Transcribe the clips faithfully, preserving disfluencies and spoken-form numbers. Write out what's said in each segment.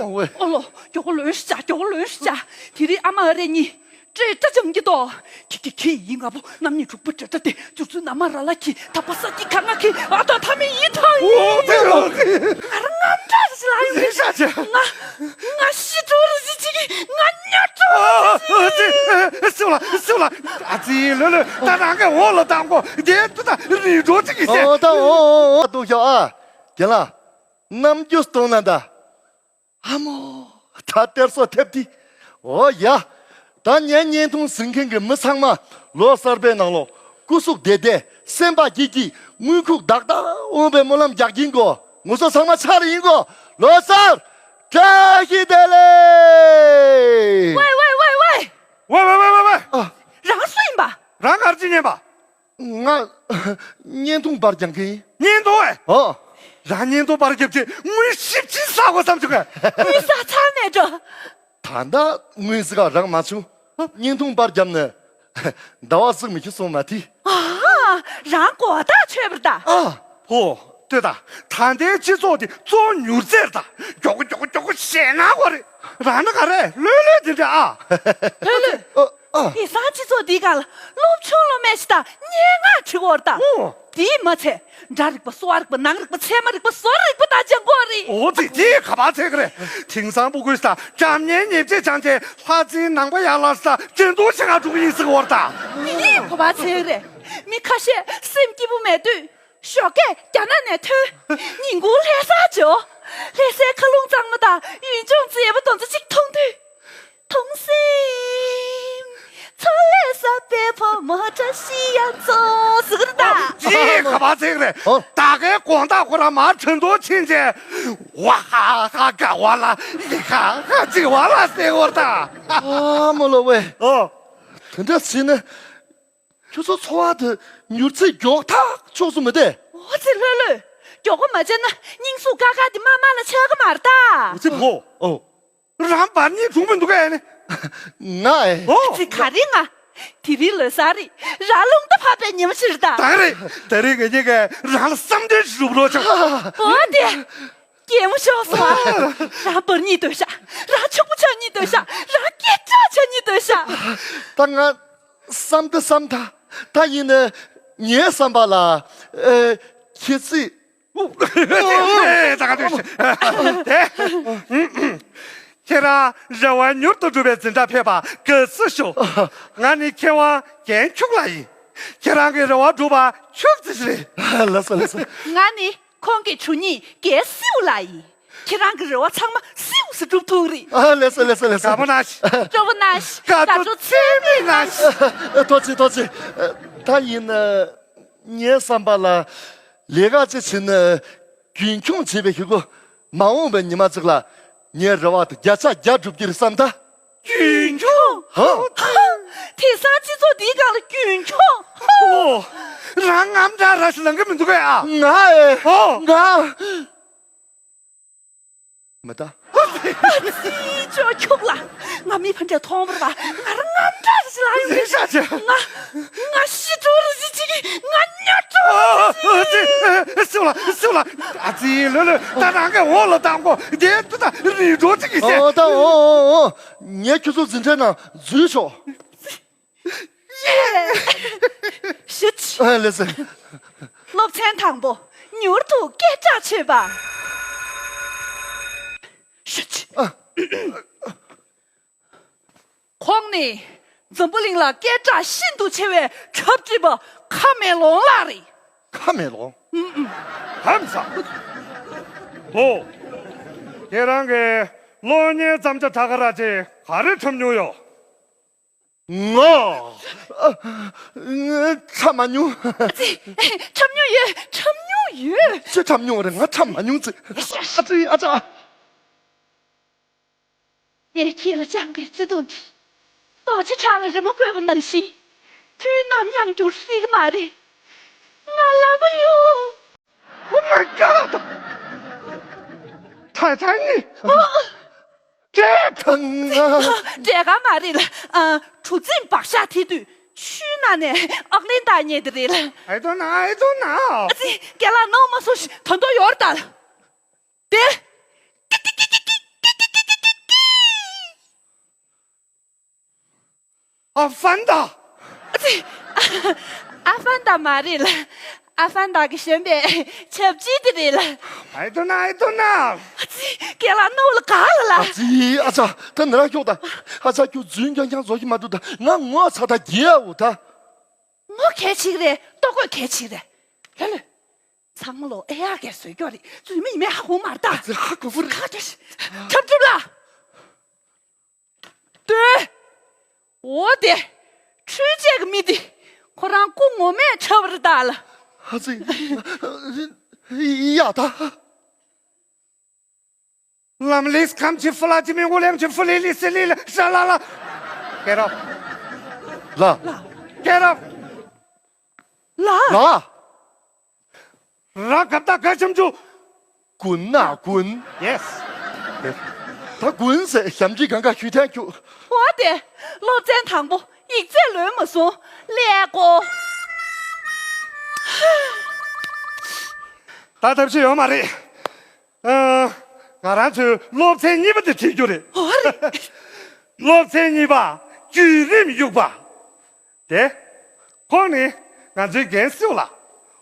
ཨོ་ལོ། མགྱོགས་པོ་ལོན་ཤིག་བྱ། མགྱོགས་པོ་ལོན་ཤིག་བྱ། དེ་རིང་ཨ་མ་ཨ་རེ་གཉིས་སྤྲེལ་སྒྲ་འཇམ་གྱི་ཏོ། ཁྱི་ཁྱི་ཁྱི་ཡིན། ང་པོ་རྣམ་གཉིས་དྲུག་པོ་སྤྲེལ་སྒྲ་སྟེ། བྱུར་ཚུལ་ན་མ་ར་ལ་ཁྱི། ཐག་པ་ས་ཁྱི་ཁ་ང་ཁྱི། ཨ་ད་ཐ་མི་ཡིན་ཐང་ཡིན། ཨོ་དེ་རོ་ཁྱི། ང་རང་ངམ་འདྲ་ཞིག་ལ་ཡོང་གི། ང་ང་ཤི་འགྲོ་རུ་ཞིག་ཅིག་ང་ཉོ་འགྲོ་རུ་ཞིག་ཅིག་སེ་བ་ལ་སེ་བ་ལ། ཨ་ཙི་ལོ་ལོ། ད་རང་གི་འོག་ལ་བཏང་གོ། དེ་དུ་ད་རི་འགྲོ་ཅིག་གི་ཟེར། ཨོ་ད་ཨོ་ཨོ་ཨོ་འདུག་ཤོག་ཨ། རྒན་ལགས། རྣམ་འགྱུར་གཏོང་ན་ད། ཨ་མོ། ད་གཏེར་སྲོག་ཐེབས་ཏེ། ཨོ་ཡ། ད་ངའི་བརྙན་ཐུང་གཟིགས་མཁན་གྱི་མི་ཚང་མ་ལོ་གསར་པའི་ནང་ལོ་སྐུ་གཟུགས་བདེ་བདེ། སེམས་པ་སྐྱིད་སྐྱིད། དངུལ་ཁུག་དག་དག་འོང་བའི་སྨོན་ལམ་རྒྱག་གིན་གོ། ངུ་ཚོ་ཚང་མ་ཆག་རེ་ཡིན་གོ། ལོ་གསར་བཀྲ་ཤིས་བདེ་ལེགས། ཝེ་ཝེ་ཝེ་ཝེ། ཝེ་ཝེ་ཝེ་ཝེ་ཝེ། ཨ། རང་སུ་ཡིན་པ། རང་གར་ཅི་ཉན་པ། ང་བརྙན་ཐུང་པར་རྒྱག་མཁན་ཡིན། བརྙན་ཐུང་ཨེ། ཨོ། རང་བརྙན་ཐུང་པར་རྒྱབ་ཆེད་དངུལ་ཞིབ་ཅིག་བསགས་དགོས་བསམ་བྱུང་གས། དངུལ་བསགས་ཚར་མེད་འགྲོ། ད་ལྟ་དངུལ་ཟིག་ག་རག་མ་བྱུང་། བརྙན་ཐུང་པར་བརྒྱབ་ནས་ཟླ་བ་གཅིག་མི་ཁྱི་སོང་མ་ཐི། ཨ། རང་གོ་བརྡ་ཆོད་པར་ད། ཨ། ཧོ། ལྟོས་ད། ད་ལྟའི་སྤྱི་ཚོགས་དེ་གཙོ་བོ་མྱུར་ཚད་རེད་ད། མགྱོགས་པོ་མགྱོགས་པོ་མགྱོགས་པོ་ཞེད་སྣང་གོ་རེད། རང་ན་ག་རེ་ལྷོད་ལྷོད་དེ་འདྲ་ཨ། ལྷོད་ལྷོད། ཨ། ཨ། དེང་སང་སྤྱི་ཚོགས་འདིའི་སྒང་ལ་སློབ་ཆུང་སློབ་མས་ཤི་ད་སྙན་ངག་བྲི་གོ་རེད་ད། ཨོ། དེས་མ་ཚད་སྒྲ་རིག་པ། གསོ་བ་རིག་པ། ནང་རིག་པ། ཚད་མ་རིག་པ། བཟོ་རིག་པ་དག་སྦྱང་གོ་རེད། ཨོ་ཙི། དེས་ག་པར་ཚད་གི་རེད། དེང་སང་སྤུ་གུས་ད་སྒྲ་སྙན་ཉེར་སྦྱར་སྦྱངས་ཏེ་ལྷ་རྩེའི་ནང་པ་ཡར་ལངས་ས་འགྲན་བསྡུར་བྱེད་ག་འགྲོ་གི་ཡིན་ཟེར་གོ་རེད་ད། དེས་ག་པར་ཚད་གི་རེད། མི་ཁ་ཤས་སེམས་སྐྱིད་པོ་མེད་དུས། ཞོགས་ཀས་རྒྱ་ནག་ནས་ཐོན། ཉིན་གུང་ལྷ་སར་འབྱོར། ལྷ་སའི་མཁའ་རླུང་གཙང་མ་དང་ཡུལ་ལྗོངས་མཛེས་པ་དེ་ཚོ་གཅིག་མཐོང་དུས། ཐུགས་སེམས་ཚོ་ལས་ས་པའི་ཕོ་མོ་བཀྲ་ཤིས་ཡ་མཚོ་ཟེར་གི་རེད་ད། ཅི་ག་པར་ཚད་གི་རེད། ཨོ། ད་གའི་དགོང་དག་ཁོ་རང་མར་ཁྲིན་ཏུའུ་ཕྱིན་བྱས། ཝ་ཧ་ཧ་ག་ཝ་ལ་ལི་ཧ་ཧ་ཅི་ཝ་ལ་ཟེར་གོ་རེད་ད། ཨ་མ་ལོ་ཝེ། ཨོ། དེ་འདྲ་བྱས་ན། ཁྱོད་ཚོ་འཚོ་བ་དེ་མྱུར་ཚད་མགྱོགས་ཐག་ཆོད་སོང་མི་དེ། ཨོ་ཙི་ལྷོད་ལྷོད། མགྱོགས་པོ་མ་བྱས་ན་སྙིང་ཟུག་ཀ་ཁ་དེ་མ་མ་ལ་ཆགས་གི་མ་རེད་ད། ཨོ་ཙི་ཕོ། ཨོ། རང་བར་གཉིས་གྲུང་མི་འདུག་གས་ནི། ང་ཨེ། ཨོ། ཙི་ག་རེ་ང་། དེ་རིང་ལོ་གསར་རེད། ར་ལུང་ད་ཕབ་པའི་ཉིན་མོ་ཞིག་རེད་ད། ད་རེད། ད་རེས་ང་གཉིས་ཀས་རང་ལ་བསམ་དོན་ཞིག་སྒྲུབ་རོགས་བྱུང་། ཨོ་དེ། གད་མོ་ཤོར་སོང་ཨ། རང་འབུར་གཉིས་སྡོད་ཤག་རང་ཕྱུག་པོ་ཆགས་གཉིས་སྡོད་ཤག་རང་སྐད་གྲགས་ཆགས་གཉིས་སྡོད་ཤག་ད་ང་བསམ་ད་བསམ་ད། ད་ཡིན་ན་ངའི་བསམ་པ་ལ། ཨེ། ཁྱེད་ཚོས། ད་ག་དུས་ཤི། དེ། ཁྱེད་རང་རེ་བ་མྱུར་དུ་འགྲུབ་པའི་འཛིན་གྲྭ་ཕེབས་པར་དགའ་བསུ་ཞུ། ང་ནི་མཁས་དབང་རྒན་ཁྱུག་ལགས་ཡིན། ཁྱེད་རང་གི་རེ་བ་འགྲུབ་པར་ཁྱུག་ཙམ་ཞིག་རེད། ལགས་སོ་ལགས་སོ། ང་ནི། ཁོང་གི་ཇུས་ཉིད་རྒན་སེའུ་ལགས་ཡིན། ཁྱེད་རང་གི་རེ་བ་ཚང་མ་སེའུ་སུ་འགྲུབ་ཐུབ་རེད། ཨ། ལགས་སོ་ལགས་སོ་ལགས་སོ། དགའ་པོ་གནང་ཞིག་དགའ་པོ་གནང་ཞིག་དགའ་སྤྲོ་ཚད་མེད་གནང་ཞིག་ཨ། ཐུགས་རྗེ་ཐུགས་རྗེ། ཨ། ད་ཡིན་ན་ངའི་བསམ་པ་ལ་ལས་ཀ་ཅིག་བྱས་ན་རྒྱུན་འཁྱོངས་བྱས་པའི་ཤུགས་ཀྱིས་མ་འོངས་པའི་ཉི་མ་ཅིག་ལ་ངའི་རེ་བ་དེ་བརྒྱ་ཆ་བརྒྱ་འགྲུབ་ཀྱི་རེད་བསམ་ད། རྒྱུན་འཁྱོངས། ཧ། དེང་སང་སྤྱི་ཚོགས་འདིའི་སྒང་ལ་རྒྱུན་འཁྱོངས། ཧོ། རང་ངམ་འདྲ་ར་ཞིག་ལང་གི་མི་འདུག་གས་ཨ། ང་ཨེ། ཧོ། ང་། མི་ད། ཨ་ཙི་ཅོ་ཁྱུག་ལ། ང་མི་ཕ་འདྲ་མཐོང་བར་བ། ང་རང་ངམ་འདྲ་ར་ཞིག་ལང་ཡོང་གི། ང་། ང་ཤི་འགྲོ་ར་ཞིག་ཅིག་ང་ཉོ་འགྲོ་ར་ཞིག་སེའུ་ལ་སེའུ་ལ། ཨ་ཙི་ལོ་ལོ། ད་རང་གི་འོག་ལ་བཏང་གོ། དེ་དུ་ད་རི་འགྲོ་ཅིག་གི་ཟེར། ཨོ་ད་ཨོ་ཨོ་ཨོ། ངས་ཁྱོད་ཚོ་འཛིན་གྲྭའི་ནང་འཛུལ་ཆོག་ཡེ། ཞུ་ཅི། ཨ་ལགས་སོ། སློབ་ཚན་དང་པོ། མྱུར་དུ་སྐད་གྲགས་ཆོད་པ། ཞུ་ཅི། ཨ། ཁོང་ནི་འཛམ་བུ་གླིང་ལ་སྐད་གྲགས་ཤིན་ཏུ་ཆེ་བའི་འཁྲབ་ཁྲིད་པ་ཁ་མེ་ལོང་ལགས་རེད། ཁ་མེ་ལོང་། ཨུམ་ཨུམ། ཧམ་ས། ཨོ། ཁྱེད་རང་གིས་གློག་བརྙན་རྩོམ་བྱ་དྲག་ག་ར་ཅིག་ག་རེ་འཁྲབ་མྱོང་ཡོད། ང་། ཨ། ང་འཁྲབ་མ་མྱོང་། ཨ་ཙི། འཁྲབ་མྱོང་ཡོད། འཁྲབ་མྱོང་ཡོད། ཅི་འཁྲབ་མྱོང་རེད། ང་འཁྲབ་མ་མྱོང་ཙི། ཨ་ཙི་ཨ་ཙི། དེར་ཁྱེད་ལ་བཅངས་པའི་བརྩེ་དུང་དེ། རྡོ་རྗེ་བྲག་ལ་རི་མོ་བརྐོས་པ་ནང་བཞིན། དུས་ནམ་ཡང་འགྱུར་སྲིད་ཀྱི་མ་རེད། ང་ལ་མ་ཡོང་། Oh my God! Titanic! འདྲེ་དང་ང་། འདྲེ་ག་མ་རེད་ལ། ཨ། གྲུ་གཟིངས་བག་ཤ་ཐེ་དུས་ཆུའི་ནང་ནས་ཨག་ལན་བཏགས་རྙེད་དེ་རེད་ལ། I don't know, I don't know. ཨ་ཙི། རྒན་ལགས་ནོར་མ་སོང་ཞིག་ད་དུང་ཡོད་རེད་ད། དེ། ཨ་ཧྥན་ཏ། ཨ་ཙི། ཨ་ཧྥན་ཏ་མ་རེད་ལ། ཨ་ཧྥན་ཏ་གི་གཞོན་པའི་ཆབ་ཅིག་དེ་རེད་ལ། ཨའི་ཏོ་ན་ཨའི་ཏོ་ན། ཨ་ཙི། རྒན་ལགས་རྣོ་ལ་ག་ལ་ལ། ཨ་ཙི། ཨ་ཙ། ད་ནི་ར་ཁྱོག་ད། ཨ་ཙ། ཁྱོད་རྫུན་རྐྱང་རྐྱང་བཟོ་གི་མ་འདུག་ད། ང་ངོ་ཚ་ད་རྒྱལ་འུ་ད། ངོ་གལ་ཆེ་གི་རེད། ལྟོ་གོས་གལ་ཆེ་གི་རེད། ལེ་ལེ། ཚང་མ་ལོ་ཨེ་ཡག་གས་བཟོས་ཀྱོག་རེད། རྫུན་མ་ཡིན་མིན་ཧ་གོ་མ་རེད་ད། ཨ་ཙི། ཧ་གོ་གི་རེད། ཁ་ཁ་ཤ་ཁྱབ་ཁྱུབ་ལ། ལྟོས། འོ་དེ། འཕྲུལ་ཆས་ཀྱི་མི་དེ། ཁོ་རང་སྐུ་ངོ་མས་འཁྲབ་པ་རེད་ད་ལ། ཨ་ཙི། ཡ་ད། ལམ་ལིས་ཁམ་ཆི་ཧྥུ་ལ་ཅི་མི་ངུ་ལེམ་ཆི་ཧྥུ་ལི་ལི་སི་ལི་ལ་ཧྲ་ལ་ལ། Get up. ལ། Get up. ལ། ལ། ར་གབ་ད་ག་ཆམ་ཆུ། ཀུན་ན་ཀུན། Yes. ད་ཀུན་ཟེར་ཞམ་གྱི་གང་ག་ཞུས་ཐན་ཁྱུ། འོ་དེ། སློབ་ཚན་དང་པོ་ཡིག་ཚད་ལོན་མ་སོང་། ཀླད་ཀོར། ད་ཐབས་ཤེས་ཡོད་མ་རེད། ཨ། ང་རང་ཚོའི་སློབ་ཚན་གཉིས་པ་དེ་ཁྲིད་རྒྱུ་རེད། འོ་རེད། སློབ་ཚན་གཉིས་པ། བརྒྱུད་རིམ་དབྱུག་པ། དེ། ཁོང་ནི་ང་ཚོའི་རྒན་སེའུ་ལགས།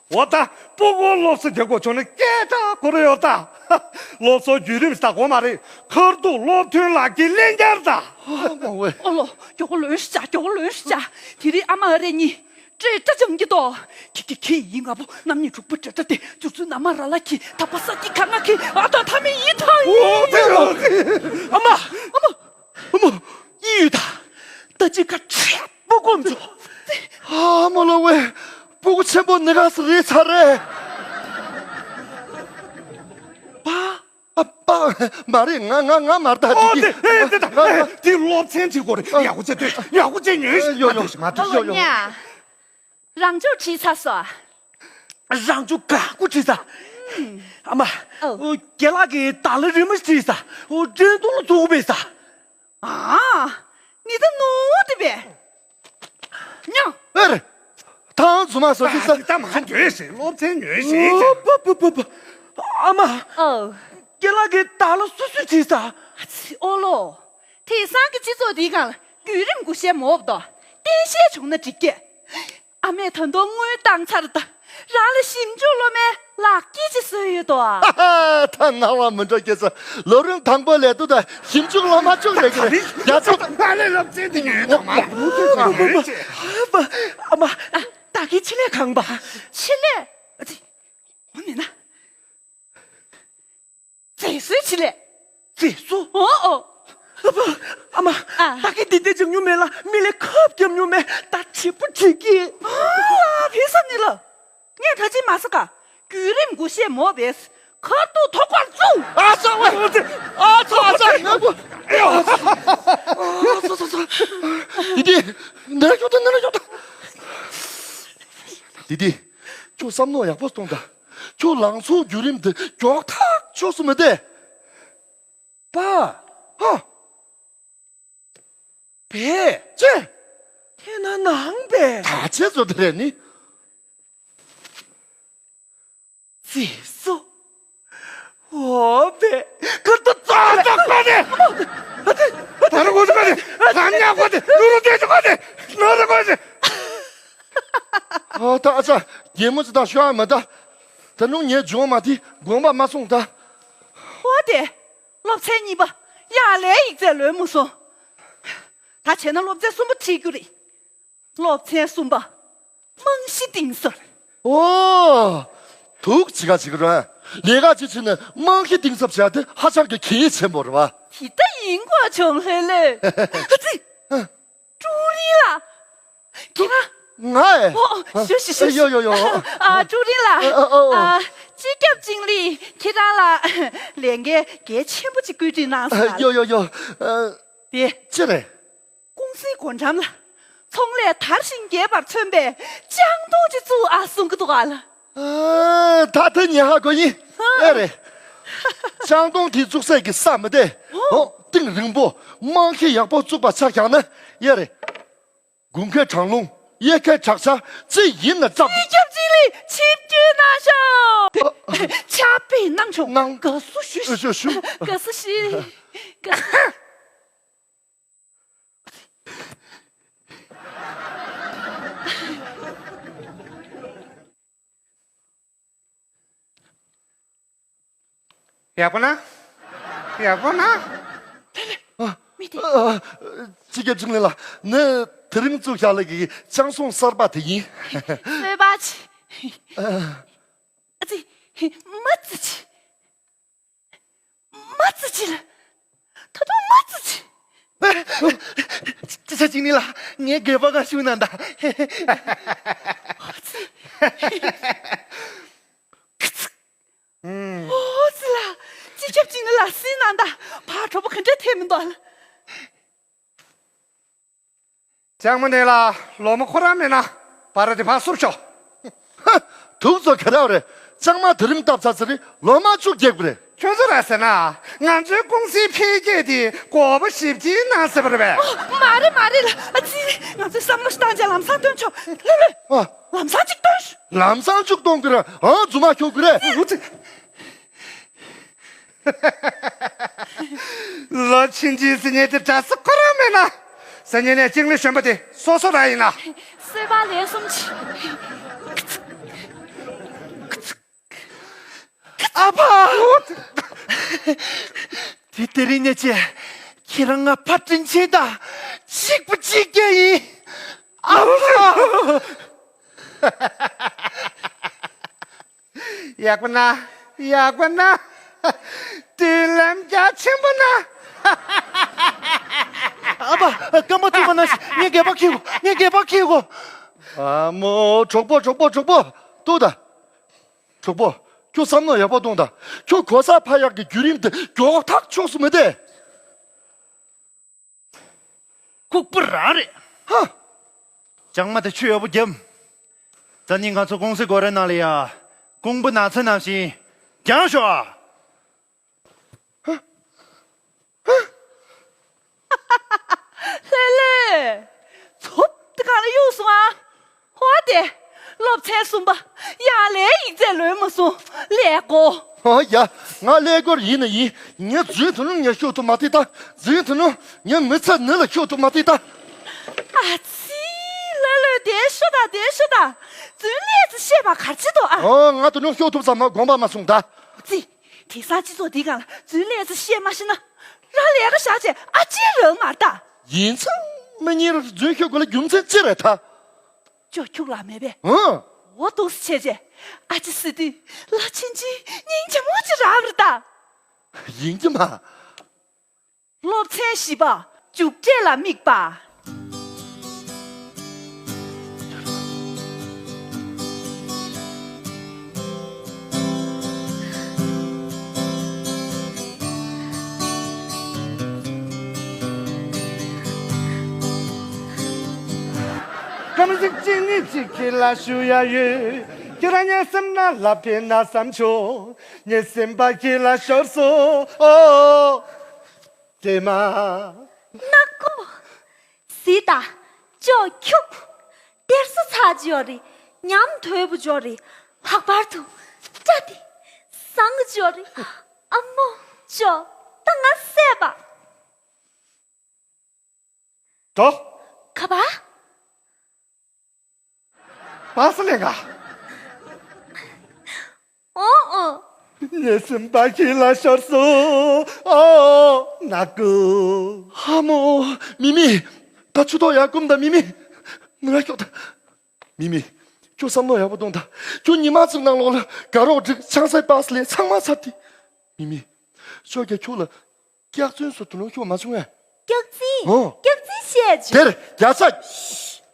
འོ་ད། སྤུ་གུ་སློབ་གསོ་རྒྱག་དགོས་བྱུང་ན་སྐད་གྲགས་ཁོ་རང་ཡོད་ད། སློབ་གསོ་བརྒྱུད་རིམ་ཟེར་དགོས་མ་རེད། ཁ་ཐུག་སློབ་ཐོན་ལག་གི་ལན་བརྒྱར་ད། ཨ་མ་ཝེ། ཨོ་ལོ། མགྱོགས་པོ་ལོན་ཤི་ཅག་མགྱོགས་པོ་ལོན་ཤི་ཅག་དེ་རིང་ཨ་མ་ཨ་རེ་གཉིས་སྤྲེལ་སྒྲ་སྦྱང་གི་འདུག་ཁི་ཁི་ཁི་ཡི་ང་པོ་རྣམ་གཉིས་དྲུག་པོ་སྤྲེལ་སྒྲ་དེ་བཙུར་བཙུར་ན་མ་ར་ལ་ཁི་ད་པ་ས་ཀི་ཁ་ང་ཁི་ཨ་ད་ཐ་མི་ཡི་ཐང་ཡི་ཨོ་ཨ་མ། ཨ་མ། ཨ་མ། ཡི་ཡུ་ད། ད་ཅི་ཁ་ཁྲེ་པོ་གོམ་ཚོ། ཨ་མ་ལོ་ཝེ། སྤུ་གུ་ཆེན་པོ་ནི་ག་སི་རེད་ཚར་རེད། པ། ཨ་པ། མ་རེད། ང་ང་ང་མ་རེད་ད། ཨོ་དེ་དེ་དེ་དེ་དེ་སློབ་ཚན་གཅིག་གོ་རེད། ཡག་པོ་བྱས་ལྟོས། ཡག་པོ་བྱས་ཉོན་ཞིག་ཡོ་ཡོ་ང་ལྟོས་ཤིག་ཡོ་ཡོ། ཨོ་ཉ། རང་ཕྱོགས་ཁྲིད་ཚར་སོང་། རང་ཕྱོགས་ག་གུ་ཁྲིད་ཚར། ཨ་མ། ཨོ། རྒན་ལགས་ཀྱིས་ད་ལ་རི་མོ་ཁྲིད་ཚར། ཨོ་འགྲན་བསྡུར་ལ་ཚུགས་པས་ས། ཨ། ནི་ད་ནོ་དེ་བས། ཉ། ཨེ་རེད། ཐང་ཚུ་མ་སོ་ཅི་ས། ད་མ་འདོད་ཞེས་སློབ་ཚན་ཉོས་ཞེས། ཨོ་པ་པ་པ་པ། ཨ་མ། ཨོ། རྒན་ལགས་ཀྱིས་ད་ལ་སུ་སུ་ཁྲིད་ས། ཨ་ཙི་ཨོ་ལོ། དེང་སང་གི་སྤྱི་ཚོགས་འདིའི་སྒང་ལ་བརྒྱུད་རིམ་དགོས་ཤེས་མོ་བ་དོ། བསྟན་ཤེས་བྱུང་ན་འགྲིག་གི། ཨ་མས་ད་དུང་དངུལ་བཏང་ཚར་ད། རང་ལ་ཞིབ་འཇུག་སློབ་མའི་ལག་སྐྱེས་ཅིག་བཟོས་ཡོད་དོ། ཧ་ཧ། ད་ནང་བ་མི་འགྲོ་སྐྱེས་ས། ལོ་རིམ་དང་པོ་ལས་དུ་ད་ཞིབ་འཇུག་སློབ་མ་བཅུག་ལས་ཀྱི་རེད། རྒྱ་ཚོ། ང་ལས་སློབ་ཚན་དེ་ཉོས་དང་མ་ཉོས་ཅེས། ཨ་མ། ད་གིན་ཆེད་ལས་གང་པ། ཆེད་ལས། ཨ་ཙི། འོ་ནི་ན། མཛེས་བཟོའི་ཆེད་ལས། མཛེས་བཟོ། ཨོ་ཨོ། ཨ་ཕ། ཨ་མ། ཨ། ད་གིན་འདི་འདྲ་བྱུང་མྱོང་མེད་ལ། མི་ལས་ཁབ་བརྒྱབ་མྱོང་མེད། ད་བྲིས་པོ་བྲིས་ཀྱི། ཨ་ཕི་སམ་ནི་ལ། ངས་ད་ཅི་མ་ཟ་ག་བརྒྱུད་རིམ་དགོས་ཤེས་མོ་བས། ཁ་ཐུག་ཐོག་པར་བཙུགས། ཨ་ཙ་ཝེ། ཨ་ཙ་ཨ་ཙ། ང་གུ། ཨ་ཙ་ཙ་ཙ། དི་དི། ནི་ར་ཁྱོད་ད་ནི་ར་ཁྱོད་ད། དི་དི། ཁྱོད་བསམ་མནོ་ཡག་པོ་གཏོང་ད། ཁྱོད་ལང་ཚོའི་བརྒྱུད་རིམ་དེ་མགྱོགས་ཐག་ཆོད་སུ་མི་བདེ། པ། ཧ། བས། ཅེ། དེ་ན་ནང་པས། ད་ཅེ་ཚོ་དེ་རེད་ནི། ཙི་སོ། འོ་བས། ཁ་ཏོ་ཙ་ཙ་ཁ་ནས། ད་རུ་གོ་ཙ་ཁ་ནས། ད་ཉག་གོ་ཙ། ནུ་རུ་ཏེ་ཙ་གོ་ཙ། ནུ་རུ་གོ་ཙ། ཨོ་ད་ཨ་ཙ། རྒྱལ་མོ་ཙི་ད་ཤོག་ཨ་མ་ད། ད་ནུ་ངའི་ཇོ་མ་དེ་དགོངས་པ་མ་སོང་ད། ཧོ་དེ། སློབ་ཚན་གཉིས་པ། ཡ་ལས་ཡིག་ཚད་ལོན་མུ་སོང་། ད་བྱས་ན་སློབ་ཚན་གསུམ་པ་ཁྲིད་རྒྱུ་རེད། སློབ་ཚན་གསུམ་པ། རྨང་གཞི་གཏིང་ཟབ། ཨོ། ཐུགས་ཅི་ག་ཅི་ག་ར། ལས་ཀ་ཅི་བྱེད་ན་རྨང་གཞི་གཏིང་ཟབ་བྱ་དེ་ཧ་ཅང་གི་གལ་ཆེན་པོ་རེད་བ། དེ་ལྟ་ཡིན་དགོས་བྱུང་ལྷོད་ལྷོད། ཨ་ཙི། ཀྲུའུ་རིན་ལགས། ཁྱེད་རང་། ང་ཨེ། ཨོ་ཨོ། ཞུ་ཞུ་ཞུ། ཡོ་ཡོ་ཡོ། ཨ་ཀྲུའུ་རིན་ལགས། ཨ་ཨོ། ཨ་སྤྱི་ཁྱབ་ཅིང་ལི་ཁྱེད་རང་ལ་ལས་འགན་གལ་ཆེན་པོ་ཅིག་བཀོད་སྒྲིག་གནང་སོང་། ཡོ་ཡོ་ཡོ། ཨ། དེ། ཅི་རེད། ཀུང་སིའི་སྒོ་འགྲམ་ལ་ཚོང་ལས་དར་ཞིང་རྒྱས་པར་མཚོན་པའི་ལྕང་སྡོང་ཅིག་བཙུགས་ཨ་གསུང་གི་འདུག་ཨ་ལ། ཨ། ད་དེ་ཉེ་ཧ་གོ་ཡིན། ཨེ་རེད། ལྕང་སྡོང་དེ་བཙུགས་སའི་གི་ས་མི་དེ། ཨོ། གཏིང་རིང་པོ། རྨང་གཞི་ཡག་པོ་བཙུགས་པ་ཆགས་ཀྱང་ན་ཡ་རེད། དགུན་ཁའི་གྲང་རླུང་། དབྱར་ཁའི་དྲག་ཆར་ཅི་ཡིན་ན་སྐྱབས། སྤྱི་ཁྱབ་ཅིང་ལི་ཆིབས་བསྒྱུར་གནང་ཤོག་ཨ། ཕྱག་དཔེ་གནང་ཤོག་གནང་། དགའ་བསུ་ཞུ། ཞུ་ཞུ། དགའ་བསུ་ཞུ། དགའ། ཡག་པོ་ན། ཡག་པོ་ན། ལེ་ལེ། ཨ། མི་དེ། ཨ། སྤྱི་ཁྱབ་འཇིགས་མེད་ལགས། ནི་དེ་རིང་བཙུགས་བཞག་ལས་ཀྱི་ལྕང་སྲུང་གསར་པ་དེ་ཡིན། གསོལ་བ་ཆེ། ཨ། ཨ་ཙི། མ་ཙི་ཆེ། མ་ཙི་ཆེ་ལ། ད་དུང་མ་ཙི་ཆེ། སྤྱི་ཁྱབ་འཇིགས་མེད་ལགས། ངའི་སྒལ་པ་ག་ཤུགས་ན་ད། ཨ་ཙི། ཨོ་ཙི་ལ། སྤྱི་ཁྱབ་ཅིག་ནི་ལ་སྲིད་ནང་ད་ཕར་གྲོགས་པོ་ག་འདྲ་ཐེབས་མི་འདུག་ལ། ལྕང་མ་ནས་ལ་ལོ་མ་ཁོ་རང་མེད་ན་བར་དེ་ཕར་བསུར་ཤོག། ཧ། དུག་ཚོ་ག་རེ་རེད། ལྕང་མ་དེ་རིང་བཏབ་ཚར་ཚར་རེད། ལོ་མ་བཅུ་རྒྱག་པ་རེད། ཁྱོད་ཚོ་ར་ཟེར་ན་ང་ཚོའི་ཀུང་སིའི་འཕེལ་རྒྱས་དེ་དགོས་པ་ཞིབ་ཕྲའི་ནང་ཟེར་བ་རེད་པས། ཨོ། མ་རེད་མ་རེད་ལ། ཨ་ཙི། ང་ཚོས་བསམ་བློ་ཞིག་བཏང་རྗེས་ལམ་སང་སྟོན་ཆོག། ལེ་ལེ། ཨ། ལམ་སང་ཅིག་སྟོན་ཤོག། ལམ་སང་ཅིག་གཏོང་གི་རེད། ཨང་། རྫུན་མ་ཁྱོད་ཀྱི་རེད། ཨུ་ཙི། ལོ་ཆུང་ཆུང་ཟེར་མཁན་དེ་གྲྭ་ས་ཁོ་རང་མེད་ན། ཟེར་མཁན་ནས་ལྕང་ལི་གཞོན་པ་དེ་སོ་སོ་ར་ཡིན་ན། གསོལ་བ་ལན་གསུམ་ཅིག། ཨ་ཕ། དེ་དེ་རིང་ནས་བྱས། ཁྱེད་རང་ང་ཕ་དྲིན་ཆེན་དང་གཅིག་པུ་གཅིག་རྐྱང་ཡིན། ཨ་ཕ། ཡག་པོ་ན། ཡག་པོ་ན། མདུན་ལམ་རྒྱ་ཆེན་པོ་ན། ཨ་ཕ། རྐང་པ་བཙུགས་པ་ན་ཞིག། ངའི་སྒལ་པ་འཁྱེར་དགོས། ངའི་སྒལ་པ་འཁྱེར་དགོས། ཨ་མོ། གྲོགས་པོ། གྲོགས་པོ། གྲོགས་པོ། ལྟོས་དང་། གྲོགས་པོ། ཁྱོད་བསམ་བློ་ཡག་པོ་གཏོང་དང་། ཁྱོད་གོ་ས་ཕར་ཡག་གི་བརྒྱུད་རིམ་དེ་མགྱོགས་ཐག་ཆོད་སོང་མི་དེ། ལྐུགས་པ་རང་རེད། ཧ། ལྕང་མ་དེ་ཆུ་ཡག་པོ་བརྒྱབ། ད་ནི་ང་ཚོ་ཀུང་སི་སྒོ་རའི་ནང་ལ་ཡ། ཀོང་པོ་ནགས་ཚལ་ནང་བཞིན་རྒྱང་ཤོག་ཨ། ལྷོད་ལྷོད། ཚུབ་དེ་གང་ལ་གཡུགས་སོང་ཨ། ཧོ་དེ། སློབ་ཚན་གསུམ་པ། ཡང་ལས་ཡིག་ཚད་ལོན་མ་སོང་། ཀླད་ཀོར། ཨོ་ཡ། ང་ཀླད་ཀོར་ཡིན་ན་ཡིན། ངས་རྫུན་དུ་ནུ་ངས་ཤོད་ཐུབ་མ་ཐེ་ད། རྫུན་དུ་ནུ་ངས་མི་ཚེ་ནི་ལ་ཤོད་ཐུབ་མ་ཐེ་ད། ཨ་ཙི། ལྷོད་ལྷོད་དེ་ཤོད་ད། དེ་ཤོད་ད། རྫུན་ལས་ཚེ་ཤེས་པ་གར་ཆེ་དོ་ཨ། ཨོ། ང་དུ་ནུ་ཤོད་ཐུབ་ཙམ་མ་དགོངས་པ་མ་གསུངས་ད། ཙི། དེང་སང་སྤྱི་ཚོགས་འདིའི་སྒང་ལ་རྫུན་ལས་ཚེ་ཤེས་མ་ཤེས་ན། རང་ལས་ཀ་བཞག་བྱས་ཨ་ཅེ་རང་མར་ལྟ། ཡིན་ཙང་མི་གཉིས་རྫུན་ཤོད་དགོས་ལ་རྒྱུ་མཚན་ཅི་རེད་ད། ཅོ་ཁྱུག་ལ་མེད་པས། ཨང་། འོ་འདུག་སེ་བྱས་བྱས། ཨ་ཅེ་སི་དུས་ལ་ཕྱིན་ཅི་སྙིང་རྗེ་མོ་ཅིག་རག་རེད་ད། ཡིན་གྱི་མ། སློབ་ཚན་བཞི་པ། མཇུག་འབྲས་ལ་དམིགས་པ། སྐམ་ཞིག་གཅིག་ནི་གཅིག་ཁྱེད་ལ་ཞུ་ཡ་ཡོད། ཁྱེད་རང་ངའི་སེམས་ན་ལ་ཕན་ན་བསམ་ཆོག། ངའི་སེམས་པ་ཁྱེད་ལ་ཤོར་སོང་། ཨོ། དེ་མ། ནག་པོ། གཟིགས་དང་། ཅོ་ཁྱུག། གཏེར་སོ་ཚ་ཅིག་ཡོད་རེད། ཉམས་དོད་པོ་ཅིག་ཡོད་རེད། ལྷག་པར་དུ། སྐྲ་དེ། བཟང་ཅིག་ཡོད་རེད། ཨ་མོ། ཅོ། ད་ང་བསད་པ། འགྲོ། ག་པ། པ་སེ་ལེ་ག། ཨོ་ཨོ། ངའི་སེམས་པ་ཁྱེད་ལ་ཤོར་སོང་། ཨོ། ནག་པོ། ཨ་མོ། མི་མི། ད་ཆུ་ཐོག་ཡར་བསྐུམ་དང་། མི་མི། ནུ་ར་ཤོག་དང་། མི་མི། ཁྱོད་བསམ་བློ་ཡག་པོ་གཏོང་དང་། ཁྱོད་ཉི་མ་གཅིག་ནང་ལོགས་ལ་དགའ་རོགས་འགྲིག་ཆང་ས་པ་སེ་ལེ་ཚང་མ་ཚར་ཏེ། མི་མི། ཅོ་གིས་ཁྱོད་ལ་སྐྱག་རྫུན་སོགས་དུ་ལོང་ཤོག་མ་བྱུང་ངས། སྐྱག་རྫུན། ཨོ། སྐྱག་རྫུན་བཤད་བྱུང་། དེར་རྒྱ་ཚ།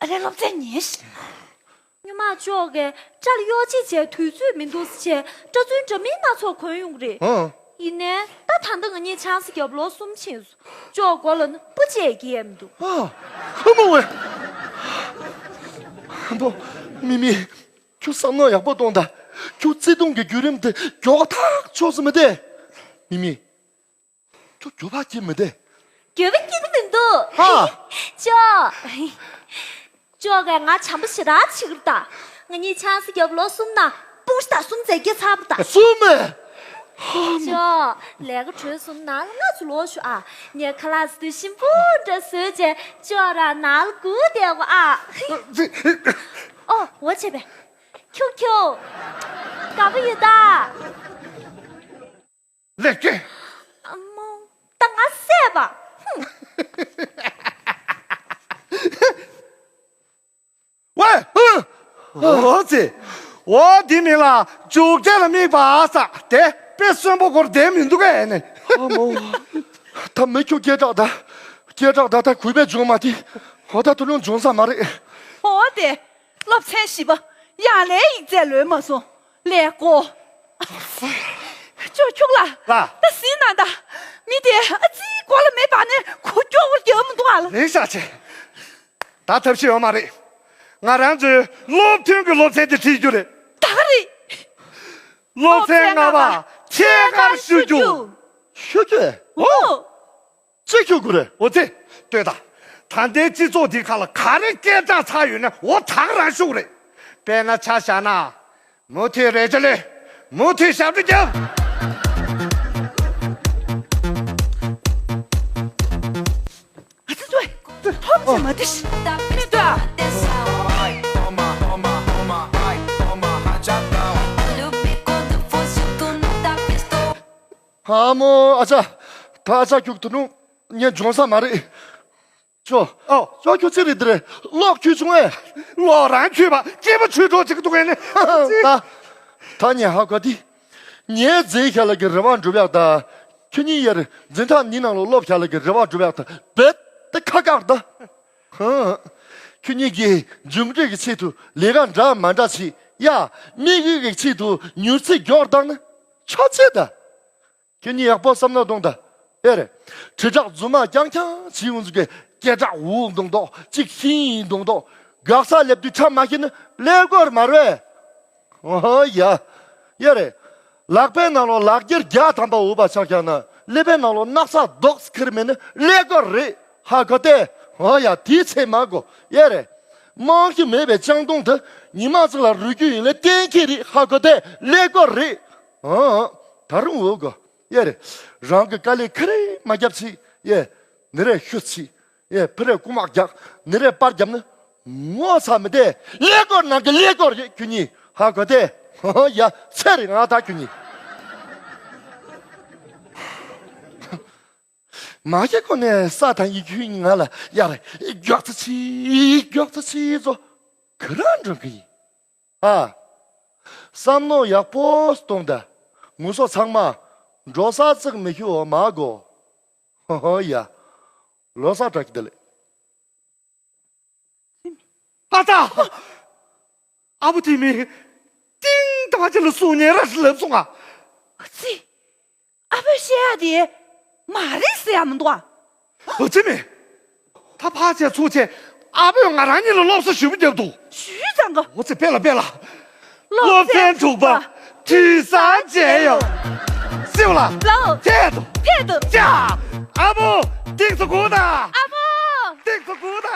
ཨ་རེ་སློབ་ཚན་ཉན་ཤིག། སྔོན་མ་ཅོ་གིས་སྐྲ་ལ་གཡོག་བྱེད་བྱས་དུས་ཚོད་མི་འདུག་ཟེར་བྱས་སྐྲ་རྫུན་འདྲ་མིན་སྣ་ཚོགས་གོན་ཡོང་གི་རེད། ཨོ། ཡིན་ནའི་ད་ད་ལྟ་ང་གཉིས་ཆང་ས་བརྒྱབ་ལོ་གསུམ་ཕྱིན་སོང་། ཅོ་མགོ་ལ་ནི་སྤུ་བྱས་སྐྱེས་ཡ་མི་འདུག། ཨ། ཨ་མོ་ཝེ། ཨ་མོ། མི་མི། ཁྱོད་བསམ་བློ་ཡག་པོ་གཏོང་དང་། ཁྱོད་བརྩེ་དུང་གི་བརྒྱུད་རིམ་དེ་མགྱོགས་ཐག་ཆོད་སོང་མི་དེ། མི་མི། ཁྱོད་འགྱོད་པ་སྐྱེ་མི་དེ། འགྱོད་པ་སྐྱེ་གི་མི་འདུག། ཧ། ཅོ། ཅོ་གིས་ང་བྱམས་པོ་ཞེ་དྲག་བྱེད་ཀྱི་རེད་ད། ང་གཉིས་ཆང་ས་བརྒྱབ་ལོ་གསུམ་ནང་སྤུ་གུ་ད་གསུམ་བཙལ་རྒྱུ་ཚར་བ་ད། གསུམ་མེ། ཅོ། ལས་ཀ་གྲོལ་གསུམ་ནང་ལ་ང་ཚོ་ལོག་ཤོག་ཨ། ངས་ཁ་ལག་ཟ་དུས་ཞིམ་པོ་འདྲ་བཟོས་བྱས་ཅོ་རང་ནང་ལ་སྒུག་བསྡད་དགོས་ཨ། ཨོ། འོ་བྱས་པས། ཁྱུག་ཁྱུག། དགའ་པོ་ཡོད་ད། ལེགས་སྐྱེས། ཨ་མོ། ད་ང་བསད་པ། ཧུམ། ཝེ། ཨོ་ཙི། འོ་འདི་མིན་ལ་མཇུག་འབྲས་ལ་དམིགས་པ་ཨ་ས་དེ་དཔེ་གསོན་པོ་སྐོར་བསྡད་མི་འདུག་གས་ནི། ཨ་མོ། ད་མི་ཁྱོད་སྐད་གྲགས་ད། སྐད་གྲགས་ད་ད་གུས་པས་བྱུང་མ་དེ། ཧོ་ད་དུ་ལུང་བྱུང་ས་མ་རེད། ཨོ་དེ། སློབ་ཚན་བཞི་པ། ཡང་ལས་ཡིག་ཚད་ལོན་མ་སོང་། ལས་ཀོ། ཅོ་ཁྱུག་ལ། ལ། ད་ཟིན་ན་ད། མི་དེ་ཨ་ཙི་གོ་ལ་མེ་བར་ནས་ཁུ་ཀྱོག་རྒྱབ་མི་འདུག་ཨ་ལ། ལེགས་ཤག་ཆེ། ད་ཐབས་ཤེས་ཡོད་མ་རེད། ང་རང་ཚོའི་སློབ་ཐུན་གྱི་སློབ་ཚན་དེ་ཁྲིད་རྒྱུ་རེད། ད་ག་རེད། སློབ་ཚན་ལྔ་པ་ཁྱེད་ཀར་ཞུ་རྒྱུ། ཞུ་རྒྱུ། ཨོ། ཅི་ཁྱོད་དགོས་རེད། འོ་ཙི། ལྟོས་དང་། ད་ལྟའི་སྤྱི་ཚོགས་འདི་ཁ་ལ་ག་རེ་སྐད་གྲགས་ཚ་ཡོད་ན་འོ་ད་ག་རང་ཤུགས་རེད། དཔེར་ན་ཆ་བཞག་ན། མུ་མཐུད་རེ་ཅོ་ལེ། མུ་མཐུད་ཞབས་བྲོ་རྒྱབ། ཨ་ཙི་ཙོ། ཧོབ་ཙི་མ་དེ་ཤི། མི་ཏོ། ཧ་མོ་ཨ་ཅག་ད་ཨ་ཅག་ཁྱུག་ཏུ་ནུ་ངས་འཇོན་ས་མ་རེད། ཅོ། ཨོ། ཅོ་ཁྱོད་ཚེ་རིང་འདི་རེད། གློག་ཁྱོད་བྱུང་ཨེ། གློག་རང་ཁྱོད་པ་སྐྱེས་པ་ཆོས་གྲོགས་ཅིག་འདུག་ཨེ་ནི། ད། ད་ངས་ཧ་གོ་དེ། ངའི་རྫས་ཁ་ལ་གི་རེ་བ་འགྲུབ་ཡག་ད། ཁྱོད་གཉིས་ཡར་འཛིན་ཐག་ནི་ནང་ལོ་སློབ་ཁ་ལ་གི་རེ་བ་འགྲུབ་ཡག་ད་རྦད་དེ་ཁ་བཀག་ད། ཧང་། ཁྱོད་གཉིས་ཀྱིས་མཇུག་འབྲས་ཀྱི་ཆེད་དུ་ལས་ཀ་འདྲ་མ་འདྲ་བྱེད་ཡ། དམིགས་ཡུལ་གྱི་ཆེད་དུ་མྱུར་ཚད་མགྱོགས་བཏང་ན་ཆོག་ཆེ་ད། ཁྱོད་གཉིས་ཡག་པོ་བསམ་བློ་གཏོང་དང་། ཨེ་རེད། དྲིལ་བསྒྲགས་རྫུན་མ་རྐྱང་རྐྱང་བྱེད་ཡོང་ཚུལ་གྱི་སྐད་གྲགས་འུར་མདོག་མདོག་གཅིག་ཤིང་ཡིན་མདོག་མདོག་དགག་ས་སླེབས་དུས་ཁྲ་མ་ཤེས་ན་ཀླད་ཀོར་མ་རེད། ཨོ་ཡ། ཡ་རེད། ལག་པའི་ནང་ལོ་ལག་འཁྱེར་བརྒྱ་ཐམ་པ་འུར་བ་ཆགས་ཀྱང་ན་ཀླད་པའི་ནང་ལོ་སྣག་ཚ་རྡོག་ཁིར་མེད་ན་ཀླད་ཀོར་རེད། ཧ་གོ་ཏེ། ཨོ་ཡ་དེའི་ཚེ་མ་གོ་ཡ་རེད། རྨང་གཞི་མེད་པའི་ལྕང་སྡོང་དེ་ཉི་མ་ཚིག་ལ་རུལ་རྒྱུ་ཡིན་ལ་གཏན་འཁེལ་རེད། ཧ་གོ་ཏེ་ཀླད་ཀོར་རེད། ཨང་། ད་རུང་འུ་གོ། ཡ་རེད། རང་གི་དཀའ་ལས་ཁ་རེ་མ་རྒྱབ་ཚིག་ཡ། ནི་རེ་ཤུ་ཚིག་ཡ། ཕི་རེ་རྐུ་མ་རྒྱག་ནི་རེ་པར་རྒྱབ་ནི། ངོ་ཚ་མི་དེ་ཀླད་ཀོར་ནང་གི་ཀླད་ཀོར་རེད་ཁྱོད་གཉིས། ཧ་གོ་ཏེ། ཧོ་ཧོ་ཡ་ཚེ་རིང་ང་ད་ཁྱོད་གཉིས། མ་ཤེས་གོ་ནས་ས་དང་ཡི་ཁྱོད་ང་ལ་ཡ་རེད་མགྱོགས་ཚ་ཚིག་མགྱོགས་ཚ་ཚིག་ཚོ་ག་རང་འགྲོ་གི་ཡིན། ཨ། བསམ་མནོ་ཡག་པོ་གཏོང་དང་། ངུ་སོ་ཚང་མ་འགྲོ་ས་ཙིག་མི་ཤུ་འོ་མ་གོ། ཧོ་ཧོ་ཡ། ལོ་གསར་དྲག་གི་བདེ་ལེགས། ཨ་ཙ། ཨ་བུ་དེ་མི། ཏིང་ཏང་ཅི་ལ་སུ་ཉེ་ར་ལབ་སོང་ང་། ཨ་ཙི། ཨ་བོས་བཤད་ཡ་དེ་མ་རེད་ཟེར་ཡ་མི་འདུག་ཨ། ཨ་ཙི་མི། ད་ཕར་ཆས་ཚུར་ཆས་ཨ་བོས་ང་རང་གཉིས་ལ་སློབ་གསོ་ཞུ་མི་རྒྱབ་འདུག་ཞུས་ཙང་ག་ཨོ་ཙི་པེ་ལ་པེ་ལ། སློབ་ཚན་དྲུག་པ་དུས་སང་མཇལ་ཡོང་། སིའུ་ལ། ལའོ། ཐད་དུ། ཐད་དུ། ཅ། ཨ་བོ། ཏིག་ཙོ་གུ་ད། ཨ་བོ། ཏིག་ཙོ་གུ་ད།